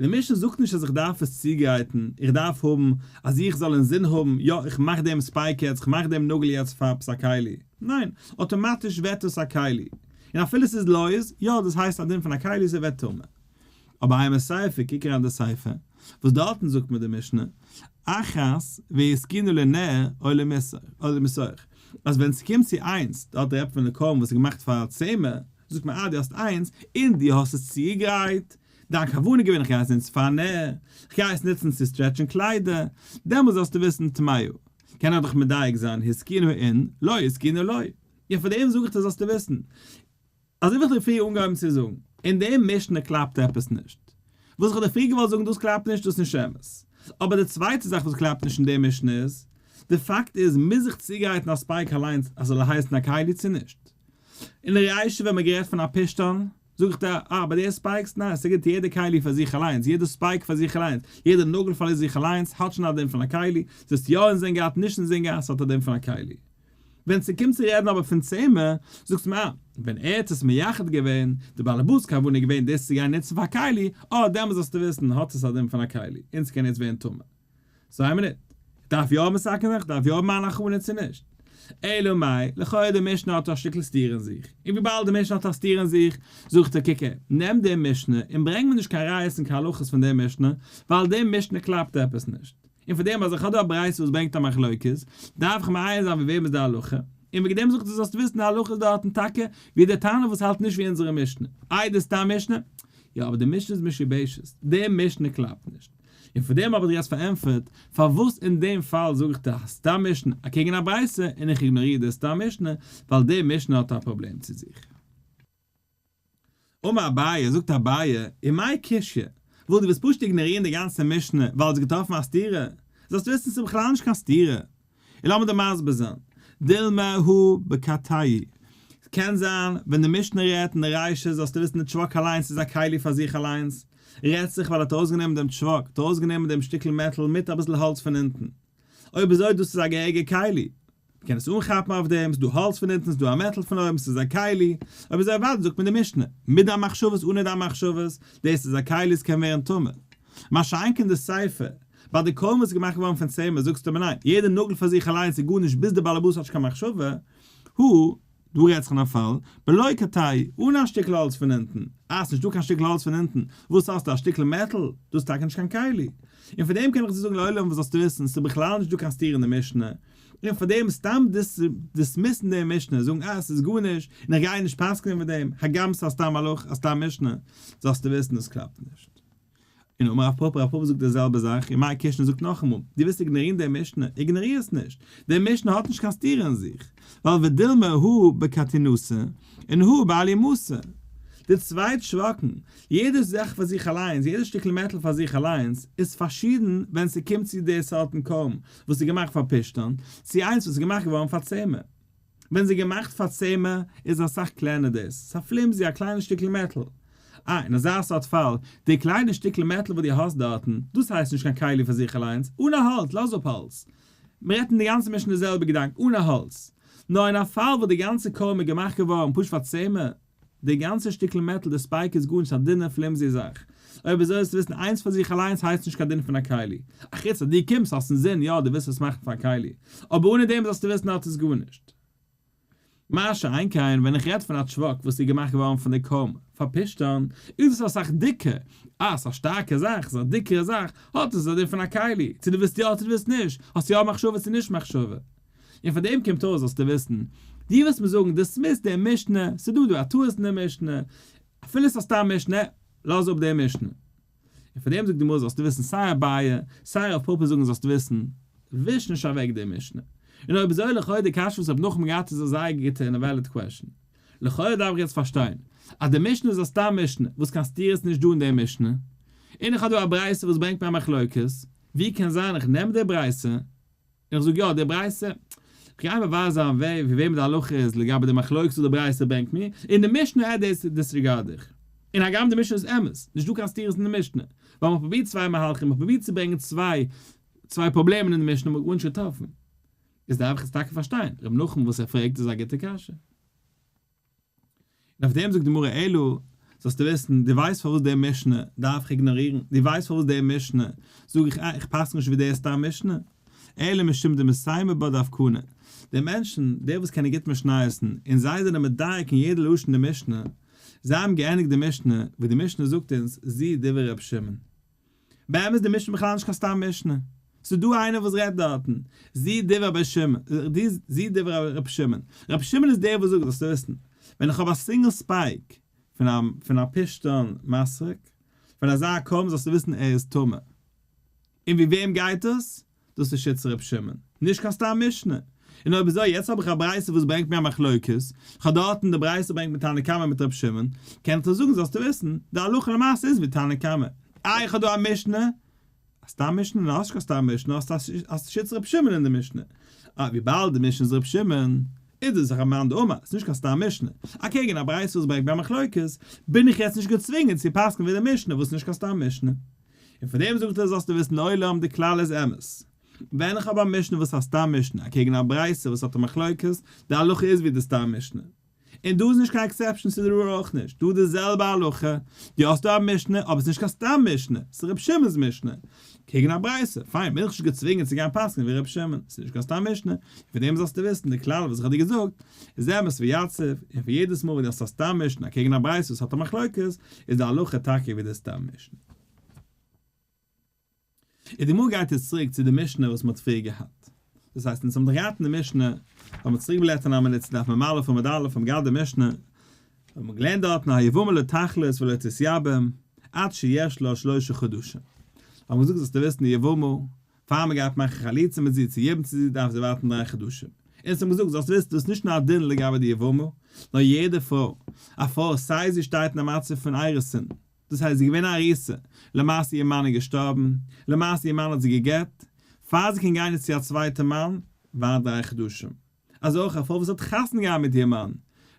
די משנה זאגט נישט אז איך דארף עס צוגרייטן, איך דארף האבן אז איך זאל אינזין האבן, יא איך מאך דעם spike יעצט, איך מאך דעם נאגל יעצט פאר עפעס א כלי, ניין, אטאמאטיש ווערט עס א כלי, און אפילו ס'איז לויז, יא דאס הייסט א דין פון א כלי ס'ווערט טמא. אבער אימא סיפא, קוק אריין די סיפא, וואס דארטן זאגט מיר די משנה, אחת והתקינה לנר או למסוך, אז ווען ס'קומט צו איינס, דארט רעדט מען פון די קרבן וואס איז געמאכט פאר א צמר, זאגט מען אה דו האסט איינס און דו האסט עס צוגעגרייט, דיין כוונה איז געווען איך גיי עס נוצן פאר א נר, איך גיי עס נוצן צו stretch ן קליידער, דעמאלס זאלסטו וויסן טמאה. קען איך דאך מדייק זיין התקינה אין, לא התקינה לא. און פאר דעם זאג איך דיר זאלסטו וויסן, אזוי ווי איך האב דיר פריער אנגעהויבן צו זאגן, אין דעם משנה קלאפט עפעס נישט. וואס איך האב דיר פריער געוואלט זאגן דאס קלאפט נישט דאס איז נישט אמת. אבער די צווייטע זאך וואס קלאפט נישט אין דעם משנה איז, די פאקט איז מוז איך צוגרייטן א spike אליינס אז ס'זאל הייסן א כלי צו נישט. אין די רישא ווען מ'האט גערעדט פון א פשתן, זאג איך דיר, אה, ביי די spikes, ניין, ס'גוט יעדע כלי פאר זיך אליינס, יעדע spike פאר זיך אליינס, יעדע נאגל פאר זיך אליינס, האט שוין א דין פון א כלי, ס'איז יא אינזין געהאט, נישט אינזין געהאט, ס'האט א דין פון א כלי. ווען ס'קומט צו רעדן אבער פון צמר, זאגסטו מיר, אה, ווען ער האט עס מייחד געווען, די באלעבאס כוונה איז געווען דאס צו גיין נוצן פאר כלי, אה, דעמאלס זאלסטו וויסן, האט עס א דין פון א כלי, און ס'קען יעצט ווערן טמא. סאו איין מינוט, איך דארף יא מתקן זיין? איך דארף יא האבן מיין הכנה צו נישט? אלא מאי, לכאורה די משנה האט א שטיקל סתירה אין זיך, און וויבאלד די משנה האט א סתירה אין זיך, זאגט ער קוק הער, נעם די משנה און ברענג מיר נישט קיין ראיות און קיין הלכות פון די משנה, ווייל די משנה קלאפט עפעס נישט. און פון דעם אז איך האב דא א ברייתא וואס ברענגט א מחלוקת, דארף איך מעיין זיין ווי וועם איז די הלכה, און וועגן דעם זאגט ער זאלסט וויסן די הלכה איז דארטן טאקע ווי דער תנא וואס האלט נישט ווי אונזערע משנה, איי די סתם משנה? יא אבער די משנה איז משובשת, די משנה קלאפט נישט. און פאר דעם האב איך דיר יעצט פארענטפערט פארוואס אין דעם פאל זאג איך די סתם משנה אקעגן א ברייתא און איך איגנאריר די סתם משנה ווייל די משנה האט א פראבלעם צו זיך. אמר אביי, זאגט אביי, ומאי קשיא, וואס דו ווילסט פשוט איגנארירן די גאנצע משנה ווייל האסט געטראפן א סתירה, זאלסט וויסן ס'איז בכלל נישט קיין סתירה. און לאמיר דיר מסביר זיין, דילמא הא בקרתייהו, קען זיין ווען די משנה רעדט אין די רישא זאלסטו וויסן די טשוואק אליינס איז א כלי פאר זיך אליינס, רעדט זיך ווייל ער האט ארויסגענומען דעם טשוואק, האט ארויסגענומען דעם שטיקל מעטאל מיט אביסל האלץ פון אונטן. אויב אזוי דאס איז א געהעריגע כלי, מ'קען עס אנכאפן אויף דעם, ס'דא האלץ פון אונטן, ס'דא א מעטאל פון אויבן, ס'איז א כלי, אויב אזוי אוודאי זאגט מען די משנה, מיט די מחשבות אנע די מחשבות, דאס איז א כלי עס קען ווערן טמא. מה שאין כן די סיפא, ביי די קרבן וואס איז געמאכט געווארן פון צמר זאגסטו מיר ניין, יעדע נאגל פאר זיך אליינס איז גארנישט ביז די באלעבאס האט נישט קיין מחשבה, הא, דא רעדט זיך אין א פאל, בלא קרתייהו, אן א שטיקל האלץ פון אונטן, אה ס'נישט דא קיין שטיקל האלץ פון אונטן, וואס האסטו א שטיקל מעטאל, דאס איז טאקע נישט קיין כלי. און פון דעם קען איך דיר זאגן לעולם וואס זאלסטו וויסן, ס'איז בכלל נישט דא קיין סתירה אין די משנה, און פאר דעם סתם dismiss ן די משנה, זאגן אה ס'איז גארנישט, און איך גיי נישט פסק'נען מיט דעם, הגם ס'איז א סתם הלכה, א סתם משנה, זאלסטו וויסן דאס קלאפט נישט. און אמר רב פפא, רב פפא זאגט די זעלבע זאך, ומאי קשיא זאגט נאכאמאל, דו ווילסט איגנארירן די משנה, איגנאריר עס נישט, די משנה האט נישט קיין סתירה אין זיך, ווייל ודילמא הא בקרטינותא און הא באלימתא. די צוויי טשוואקן, יעדע זאך פאר זיך אליינס, יעדע שטיקל מעטאל פאר זיך אליינס, איז פארשידן ווען ס'קומט צו די סארטן קרבן וואס איז געמאכט פאר פשתן, צו איינס וואס איז געמאכט געווארן פאר צמר. ווען ס'איז געמאכט פאר צמר איז אסאך קלענער דאס, ס'איז א flimsy א קליינע שטיקל מעטאל. אה, אין אזא סארט פאל, די קליינע שטיקל מעטאל וואס דו האסט דארטן, דאס הייסט נישט קיין כלי פאר זיך אליינס, אן א האלץ, לאז אפ האלץ. מ'רעדט אין די גאנצע משנה די זעלבע געדאנק, אן א האלץ. נאר אין א פאל וואס די גאנצע קרבן איז געמאכט געווארן פשוט פאר צמר, די גאנצע שטיקל מעטאל די spike איז גארנישט א דינע flimsy זאך. אויב אזוי זאלסטו וויסן איינס פאר זיך אליינס הייסט נישט קיין דין פון א כלי. אחוץ אז דו קומסט האסט אינזין יא דו ווילסט עס מאכן פאר א כלי. אבער אנע דעם זאלסטו וויסן האט עס גארנישט. מה שאין כן ווען איך רעד פון א טשוואק וואס איז געמאכט געווארן פון די קרום פאר פשתן, איז עס אסאך דיקער, אה ס'איז א שטארקע זאך, ס'איז א דיקערע זאך, האט עס א דין פון א כלי, צו דו ווילסט יא צו דו ווילסט נישט, האסט יא מחשבה צו נישט מחשבה. און פון דעם קומט אויס זאלסטו וויסן, דו וועסט מיר זאגן dismiss די משנה, ס'איז דא דא א טעות אין די משנה, אפילו ס'איז א סתם משנה, לאז אפ די משנה. און פאר דעם זאגט די גמרא זאלסטו וויסן סיי אביי סיי רב פפא זאגן זאלסטו וויסן וויש נישט אוועק די משנה. און אויב אזוי לכאו' די קשיא וואס רב נחום געהאט איז א זייער גוטע און א valid question. לכאו' דארף איך יעצט פארשטיין אז די משנה איז א סתם משנה וואס קיין סתירה איז נישט דא אין די משנה, און איך האב דא א ברייתא וואס ברענגט מיר א מחלוקת, ווי קען זיין איך נעם די ברייתא און איך זאג יא די ברייתא, איך גיי מבאר זיין ווער ווי וועמען די הלכה איז לגבי די מחלוקת וואס די ברייתא ברענגט מיר, און די משנה עד דאס disregard איך. און הגם די משנה איז אמת, נישט דא קיין סתירות אין די משנה, ווייל מ'האט פרובירט צוויי מהלכים, מ'האט פרובירט צו ברענגען צוויי צוויי פראבלעמען אין די משנה און מ'האט גארנישט געטראפן. איז דארף איך עס טאקע פארשטיין, ר' נחום וואס ער פרעגט איז א גוטע קשיא. און אויף דעם זאגט די גמרא אלא, זאלסטו וויסן, דו ווייסט פארוואס די משנה דארף איך איגנארירן, דו ווייסט פארוואס די משנה זאג איך אה איך פסק'ן נישט ווי די סתם משנה, אלא משום דמסיימי בה דווקני, די מענטשן, די וואס קענען גוט משניות'ן, און זיי זענען מדייק אין יעדע לשון די משנה, זיי האבן געענדיגט די משנה, ווי די משנה זאגט אונז, זו דברי ר' שמעון. באמת איז די משנה בכלל נישט קיין סתם משנה. ס'איז דא איינער וואס רעדט דארטן, זו דברי רבי שמעון, זו דברי רבי שמעון. רבי שמעון איז דער וואס זאגט, זאלסטו וויסן, ווען איך האב א single spike פון א פון א פשתן מסרק, פון אזא קרום זאלסטו וויסן ער איז טמא. און ווי וועם גייט עס? דאס איז שיטת ר' שמעון, נישט קיין סתם משנה. און אויב אזוי, יעצט האב איך א ברייתא וואס ברענגט מיר א מחלוקת, כ'האב דארטן די ברייתא ברענגט מיר תנא קמא מיט ר' שמעון, קען איך דיר זאגן זאלסטו וויסן, די הלכה למעשה איז ווי תנא קמא. איי איך האב דא א משנה? א סתם משנה? ניין האסט נישט קיין סתם משנה, האסט שיטת ר' שמעון אין די משנה. אה, וויבאלד די משנה איז ר' שמעון, איז דאס זיך א מאן דאמר, ס'איז נישט קיין סתם משנה. אקעגן א ברייתא וואס ברענגט מיר א מחלוקת, בין איך יעצט נישט געצווינגען צו פסק'ן ווי די משנה וואס איז נישט קיין סתם משנה. און פאר דעם זאגט ער זאלסטו וויסן לעולם די כלל איז אמת. ווען איך האב א משנה וואס איז א סתם משנה אקעגן א ברייתא וואס האט א מחלוקת, די הלכה איז ווי די סתם משנה. און דא איז נישט קיין exception צו די rule אויך נישט, דא איז די זעלבע הלכה, דו האסט דא א משנה אבער ס'איז נישט קיין סתם משנה, ס'איז ר' שמעון'ס משנה. קעגן א ברייתא, פיין בין איך נישט געצווינגען צו גיין פסק'נען ווי ר' שמעון, ס'איז נישט קיין סתם משנה, און פאר דעם זאלסטו וויסן די כלל וואס איך האב דיר געזאגט איז אמת ויציב, און פאר יעדעס מאל ווען דו האסט א סתם משנה אקעגן א ברייתא וואס האט א מחלוקת, איז די הלכה טאקע ווי די סתם משנה. און די גמרא גייט יעצט צוריק צו די משנה וואס מ'האט פריער געהאט. דאס הייסט אונז האבן דאך געהאט אין די משנה, לאמיר צוריק בלעטערן א מינוט צו דף מ"א עמוד א', האבן געהאט די משנה, האבן מיר געלערנט דארטן היבמה לא תחלוץ ולא תתייבם עד שיש לה שלושה חדשים. האבן מיר געזאגט זאלסטו וויסן די יבמה, פאר מען גייט מאכן חליצה מיט זי צו יבם צו זי דארף זי ווארטן דריי חדשים. אונז האבן געזאגט זאלסט וויסן דאס איז נישט נאר א דין לגבי די יבמה, נאר יעדע פרוי, א פרוי סיי זי שטייט אין א מצב פון אירוסין, דאס הייסט זי איז געווען א ארוסה, למעשה איר מאן איז געשטארבן, למעשה איר מאן האט זי גע'גט, פאר זי קען גיין צו א צווייטע מאן, ווארט דריי חדשים. אזוי אויך א פרוי וואס האט חתונה געהאט מיט איר מאן,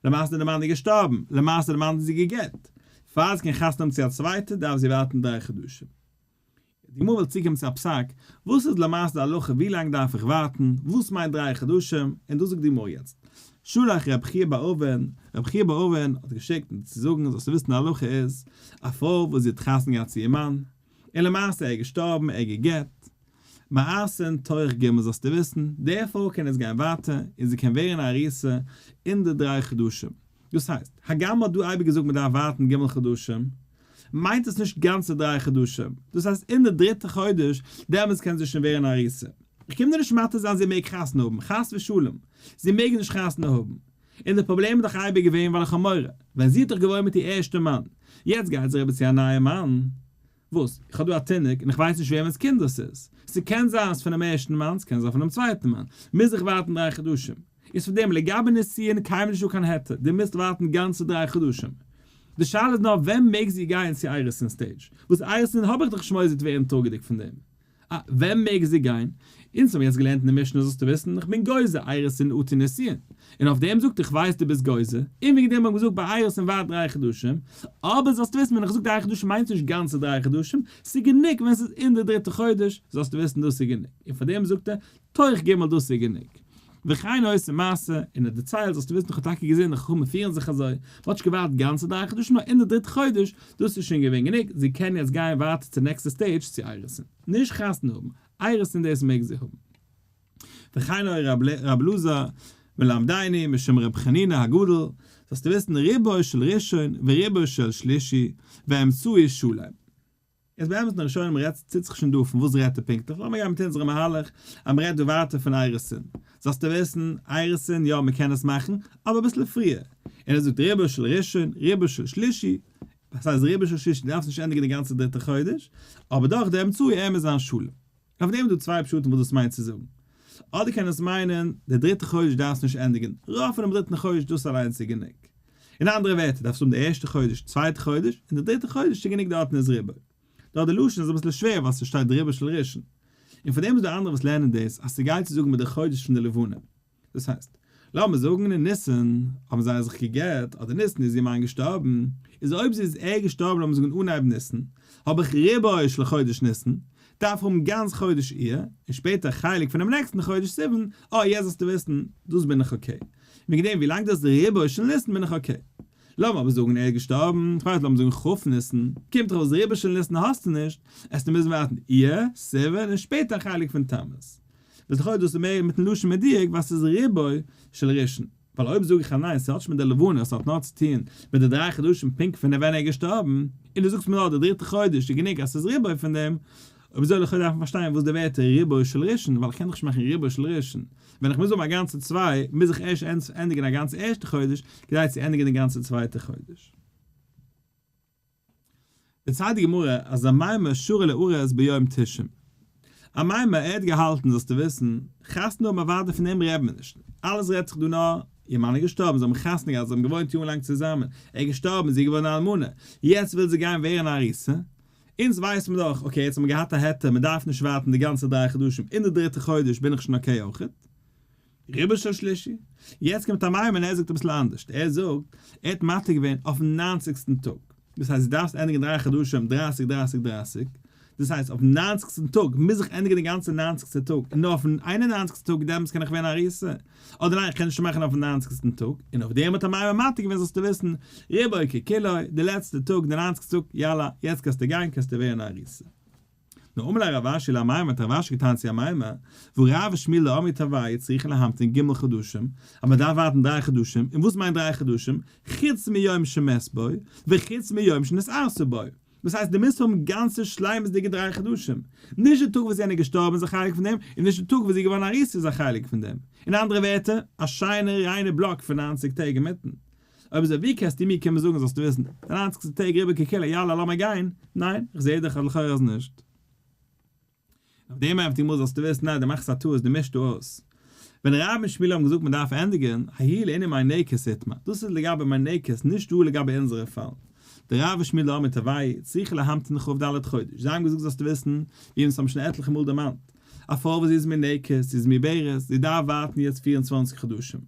למעשה די מאן איז געשטארבן, למעשה די מאן האט זי גע'גט, פאר זי קען חתונה האבן צו א צווייטע דארף זי ווארטן דריי חדשים. די גמרא וויל צוקומען צו א פסק, וואס איז למעשה די הלכה ווי לאנג דארף איך ווארטן, וואס מיינט דריי חדשים, און דאס זאגט די גמרא יעצט, שלח רב חייא בר אבין, רב חייא בר אבין האט געשיקט אונז צו זאגן זאלסטו וויסן די הלכה איז, א פרוי וואס זי האט חתונה געהאט צו איר מאן, און למעשה ער איז געשטארבן, ער גע'גט, מאסין תוך ג' זאלסטו וויסן, די פרוי קען יעצט גיין ווייטער, און זי קען ווערן א ארוסה אין די דריי חדשים, דאס הייסט, הגם מ'האט דא אייביג געזאגט מ'דארף ווארטן ג' חדשים, מיינט עס נישט גאנצע דריי חדשים, דאס הייסט אין די דריטע חודש, דעמאלטס קען זי שוין ווערן א ארוסה. איך קום דיר נישט מתיר זיין זי מעג חתונה האבן, חס ושלום, זי מעג נישט חתונה האבן. און די פראבלעם איז דאך אייביג געווען ווייל איך האב מורא, ווען זי האט דאך געוואוינט מיט איר ערשטע מאן, יעצט גייט זי אריבער צו א נייע מאן, וואס? איך האב דא א תינוק און איך ווייס נישט וועמענס קינד דאס איז. ס'קען זיין ס'איז פונעם ערשטן מאן, ס'קען זיין פונעם צווייטן מאן. מוז איך ווארטן דריי חדשים? איז פון דעם לגבי נישואין קיינמאל נישטא קיין היתר, דו מוזט ווארטן גאנצע דריי חדשים. די שאלה איז נאר ווען מעג זי גיין צו אירוסין stage? וואס אירוסין האב איך דאך נישט מורא זי וועט ווערן טראגעדיג פון דעם. אה, ווען מעג זי גיין? אונז האבן יעצט געלערנט אין די משנה זאלסטו וויסן, איך בין גוזר אירוסין אטו נישואין. און אויף דעם זאגט איך ווייס דו ביסט גוזר, און וועגן דעם האב איך געזאגט ביי אירוסין ווארט דריי חדשים, אבער זאלסטו וויסן ווען איך זאג דריי חדשים מיינט עס נישט גאנצע דריי חדשים, ס'איז גענוג ווען ס'איז אין די דריטע חודש, זאלסטו וויסן דאס איז גענוג, און פאר דעם זאגט ער תוך ג' דאס איז גענוג. וכן עושה מעשה, און ער דערציילט זאלסטו וויסן איך האב טאקע געזען די חכמים פירן זיך אזוי, מ'האט נישט געווארט גאנצע דריי חדשים נאר אין די דריטע חודש, דאס איז שוין געווען גענוג, זי קען יעצט גיין ווייטער צו נעקסטע stage צו אירוסין. נישט חתונה האבן, אירוסין דאס מעג זי האבן. וכן היה ר' אלעזר. מלמדני משום ר' חנינא הגדול, זאלסטו וויסן רובו של ראשון ורובו של שלישי והאמצעי שלם. איז באמת אין ראשונים רעדט טוט זיך שוין דא פון וואס רעדט ער פונקטליך, לאמיר גיין מיט אונזערע מהלך אז מ'רעדט דא ווייטער פון אירוסין, זאלסטו וויסן אירוסין יא מ'קען עס מאכן אבער אביסל פריער, און ער זאגט רובו של ראשון רובו של שלישי, וואס הייסט רובו של שלישי, דו דארפסט נישט ענדיגן די גאנצע דריטע חודש, אבער דאך די אמצעי ער מוז זיין שלם. אויף דעם איז דא צוויי פשטים וואס דאס מיינט צו זאגן. אדער קען עס מיינען, די דריטע חודש דארפסט נישט ענדיגן, רוב פונעם דריטן חודש דאס אליינס איז גענוג. אין אנדערע ווערטער דארפסט האבן די ערשטע חודש, צווייטע חודש, און די דריטע חודש איז גענוג דארטן איז רובו. דארט די לשון איז אביסל שווער ווייל ס'שטייט רובו של ראשון. און פאר דעם איז דא אנדערע וואס לערנען דאס אז ס'גייט צו זאגן מיט די חודש פון די לבנה. דאס הייסט, לאמיר זאגן אין ניסן האבן זיי זיך גע'גט, אדער ניסן איז איר מאן געשטארבן, איז אויב זי איז ער געשטארבן לאמיר זאגן אנהייב ניסן, האב איך רובו של חודש ניסן, דארף איך האבן גאנץ חודש אייר, און שפעטער א חלק פונעם נעקסטן חודש סיוון, אה יעצט זאלסטו וויסן, דאס בין איך okay. וועגן דעם ווילאנג דאס איז רובו של ניסן בין איך okay. לאמיר אבער זאגן ער איז געשטארבן, כ'ווייס לאמיר זאגן כ' ניסן, קומט דאך אויס רובו של ניסן האסטו נישט, עסטו מוזן ווארטן אייר, סיוון, און שפעטער א חלק פון תמוז. וואס לכאו' דאס איז מער מיטן לשון מדויק ווייל ס'איז רובו של ראשון, ווייל אויב זאג איך אז ניין ס'האט נישט מיט די לבנה ס'האט נאר צו טוהן מיט די דריי חדשים פונקט פון ווען ער איז געשטארבן, און דו זאגסט מיר נאר די דריטע חודש איז גענוג אז ס'איז רובו פון דעם, אויב אזוי לכאו' דארף מען פארשטיין וואס די ווערטער רובו של ראשון ווייל איך קען דאך נישט מאכן רובו של ראשון, ווען איך מוז האבן א גאנצע צוויי מוז איך ערשט ענדיגן א גאנצע ערשטע חודש כדי צו ענדיגן די גאנצע צווייטע חודש. דערציילט די גמרא אז אמימר שרא לארס ביום תשעים. אמימר ער האט געהאלטן זאלסטו וויסן, חתונה האבן אוודאי פון דעם רעדט מען נישט, אלעס רעדט זיך דא נאר, איר מאן איז געשטארבן זיי האבן חתונה געהאט זיי האבן געוואוינט יארן לאנג צוזאמען, ער איז געשטארבן זי איז געווארן א אלמנה, יעצט וויל זי גיין ווערן א ארוסה, אונז ווייסט מען דאך, okay יעצט האט מען געהאט א היתר מען דארף נישט ווארטן די גאנצע דריי חדשים, אין די דריטע חודש בין איך שוין okay אויכעט. רובו של שלישי. יעצט קומט אמימר און ער זאגט אביסל אנדערשט, ער זאגט, ער האט מתיר געווען אויפן ניינציגסטן טאג, דאס הייסט דו דארפסט ענדיגן דריי חדשים דרייסיג דרייסיג דרייסיג, דאס הייסט אויפן ניינציגסטן טאג מוז איך ענדיגן די גאנצע ניינציגסטע טאג, און נאר אויפן איין און ניינציגסטן טאג דעמאלטס קען איך ווערן ארוסה, אדער ניין איך קען נישט מאכן אויפן ניינציגסטן טאג, און אויף דעם האט אמימר מתיר געווען זאלסטו וויסן, רובו ככולו, די לעצטע טאג, די ניינציגסטע טאג, יאללה, יעצט קענסטו גיין, קענסטו ווערן ארוסה. נו אמר ליה רב אשי לאמימר האט רב אשי געטענה'ט צו אמימר, והא רב ושמואל דאמרי תרוייהו צריכה להמתין ג' חדשים, אז מען דארף ווארטן דריי חדשים, און וואס מיינט דריי חדשים? חוץ מיום שמת בו, וחוץ מיום שנתארסה בו. דאס הייסט דו מוזט האבן גאנצע שלימות'דיגע דריי חדשים. נישט די טאג וואס יענער איז געשטארבן איז א חלק פון דעם, און נישט די טאג וואס זי איז געווארן ארוסה איז א חלק פון דעם. אין אנדערע ווערטער, א שיינע ריינע בלאק פון ניינציג טעג אינמיטן. אויב אזוי ווי קענסטו מיר קומען זאגן זאלסטו וויסן, די ניינציגסטע טעג רובו ככולו יאללה לאמיר גיין, ניין, איך זעה דאך אז לכאורה אז נישט. אויף דעם ענטפערט די גמרא זאלסטו וויסן ניין דו מאכסט א טעות דו מישט דא אויס. ווען רב און שמואל האבן געזאגט מען דארף ענדיגן, ההיא לענין מינקת איתמר, דאס איז לגבי מינקת נישט דא לגבי אונזערע פאלן. די רב און שמואל דאמרי תרוייהו צריכה להמתין כ"ד חודש, זיי האבן געזאגט זאלסטו וויסן, ווי אונז האבן שוין עטליכע מאל דערמאנט, א פרוי וואס זי איז מינקת, זי איז מעוברת, זי דארף ווארטן יעצט 24 חדשים.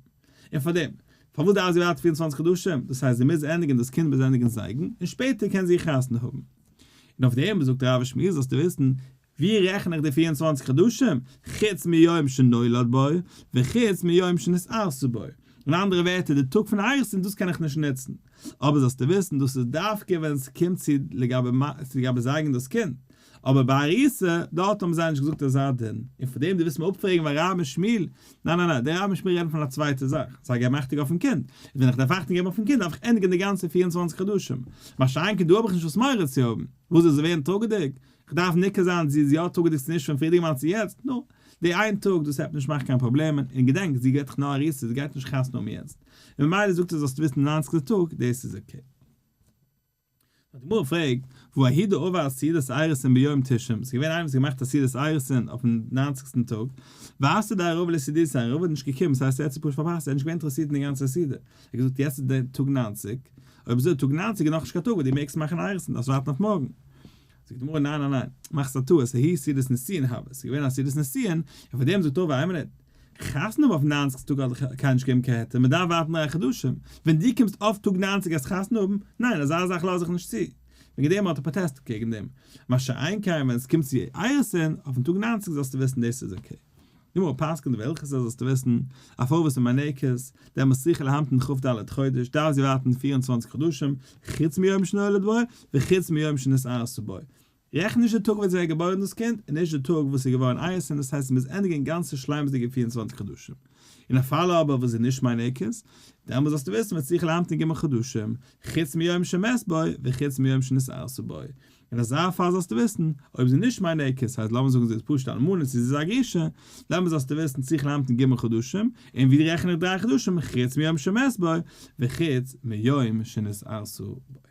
און פאר דעם, פארוואס דארף זי ווארטן 24 חדשים? דאס הייסט זי מוז ענדיגן, דאס קינד מוז ענדיגן זייגן, און שפעטער קען זי חתונה האבן. און אויף דעם זאגט רב שמואל זאלסטו וויסן, ווי רעכן איך די 24 חדשים? חוץ מיום שנולד בו, וחוץ מיום שנתארסה בו. אין אנדערע ווערטער, די טאג פון אירוסין דאס קען איך נישט נוצן. אבער זאלסטו וויסן, דאס איז דווקא ווען ס'קומט צו לגבי זייגן דאס קינד. אבער ביי ארוסה, דארט האבן זיי נישט געזאגט אזא דין, און פאר דעם דו ווילסט מיר אפפרעגן ביי רב און שמואל, ניין ניין ניין, די רב און שמואל רעדן פון א צווייטע זאך, זיי געבן אכטונג אויפן קינד, און ווען איך דארף אכטונג געבן אויפן קינד דארף איך ענדיגן די גאנצע 24 חדשים, מה שאין כן דא האב איך נישט וואס מורא צו האבן, וואס זאל זי ווערן טראגעדיג? איך דארף ניכר זיין זי איז יא טראגעדיג צו נישט פון פריערדיגע מאל צו יעצט, נו, די איין טאג דאס העט נישט מאכן קיין פראבלעמען, און געדענק זי גייט דאך נאר ארוסה זי גייט נישט חתונה האבן יעצט, און ממילא זאגט ער זאלסטו וויסן די ניינציגסטע טאג דאס איז okay. די גמרא פרעגט, והא ההוא דעבד סעודת אירוסין ביום תשעים, ס'איז געווען איינער וואס האט געמאכט א סעודת אירוסין אויפן ניינציגסטן טאג, ואתא דרבה לסעודתיה, און רבא איז נישט געקומען, ס'הייסט ער האט עס פשוט פארפאסט, ער איז נישט געווען אינטערעסירט אין די גאנצע סעודה, ער האט געזאגט יעצט איז דער טאג ניינציג, אויב אזוי טאג ניינציג איז נאכנישט קיין טאג וואס דו מעגסט מאכן אירוסין, דארפסט ווארטן אויף מארגן. זאגט די גמרא ניין ניין ניין, מאכסט א טעות, ההיא סעודת נישואין הוה, ס'איז געווען א סעודת נישואין, און פאר דעם זאגט רבא איין מינוט, חתונה האבן אויפן ניינציגסטן טאג האט דיך קיינער נישט געגעבן קיין היתר, מען דארף ווארטן דריי חדשים, ווען דו קומסט אויף טאג ניינציג גייסט חתונה האבן? ניין, אזא זאך לאז איך נישט צו. וועגן דעם האט ער פראטעסט קעגן דעם. מה שאין כן ווען עס קומט צו אירוסין, אויפן טאג ניינציג זאלסטו וויסן דאס איז okay. די גמרא פסק'נט והלכתא זאלסטו וויסן, א פרוי וואס איז מינקת, דעמאלס צריכה להמתין כ"ד חודש, דארף זי ווארטן 24 חדשים, חוץ מיום שנולד בו, וחוץ מיום שנתארסה בו. רעכן נישט די טאג ווען זי האט געבוירן דאס קינד, און נישט די טאג וואס איז געווארן אירוסין, דאס הייסט מ'מוז ענדיגן גאנצע שלימות'דיגע 24 חדשים. אין א פאל אבער וואס איז נישט מינקת, דעמאלט זאלסטו וויסן וצריכה להמתין ג' חדשים, חוץ מיום שמת בו וחוץ מיום שנתארסה בו. אין אזא פאל זאלסטו וויסן, אויב זי איז נישט מינקת, הייסט לאמיר זאגן זי איז פשוט אלמנה צו זי איז א גרושה, דעמאלט זאלסטו וויסן צריכה להמתין ג' חדשים, און ווי רעכן איך דריי חדשים, חוץ מיום שמת בו וחוץ מיום שנתארסה בו.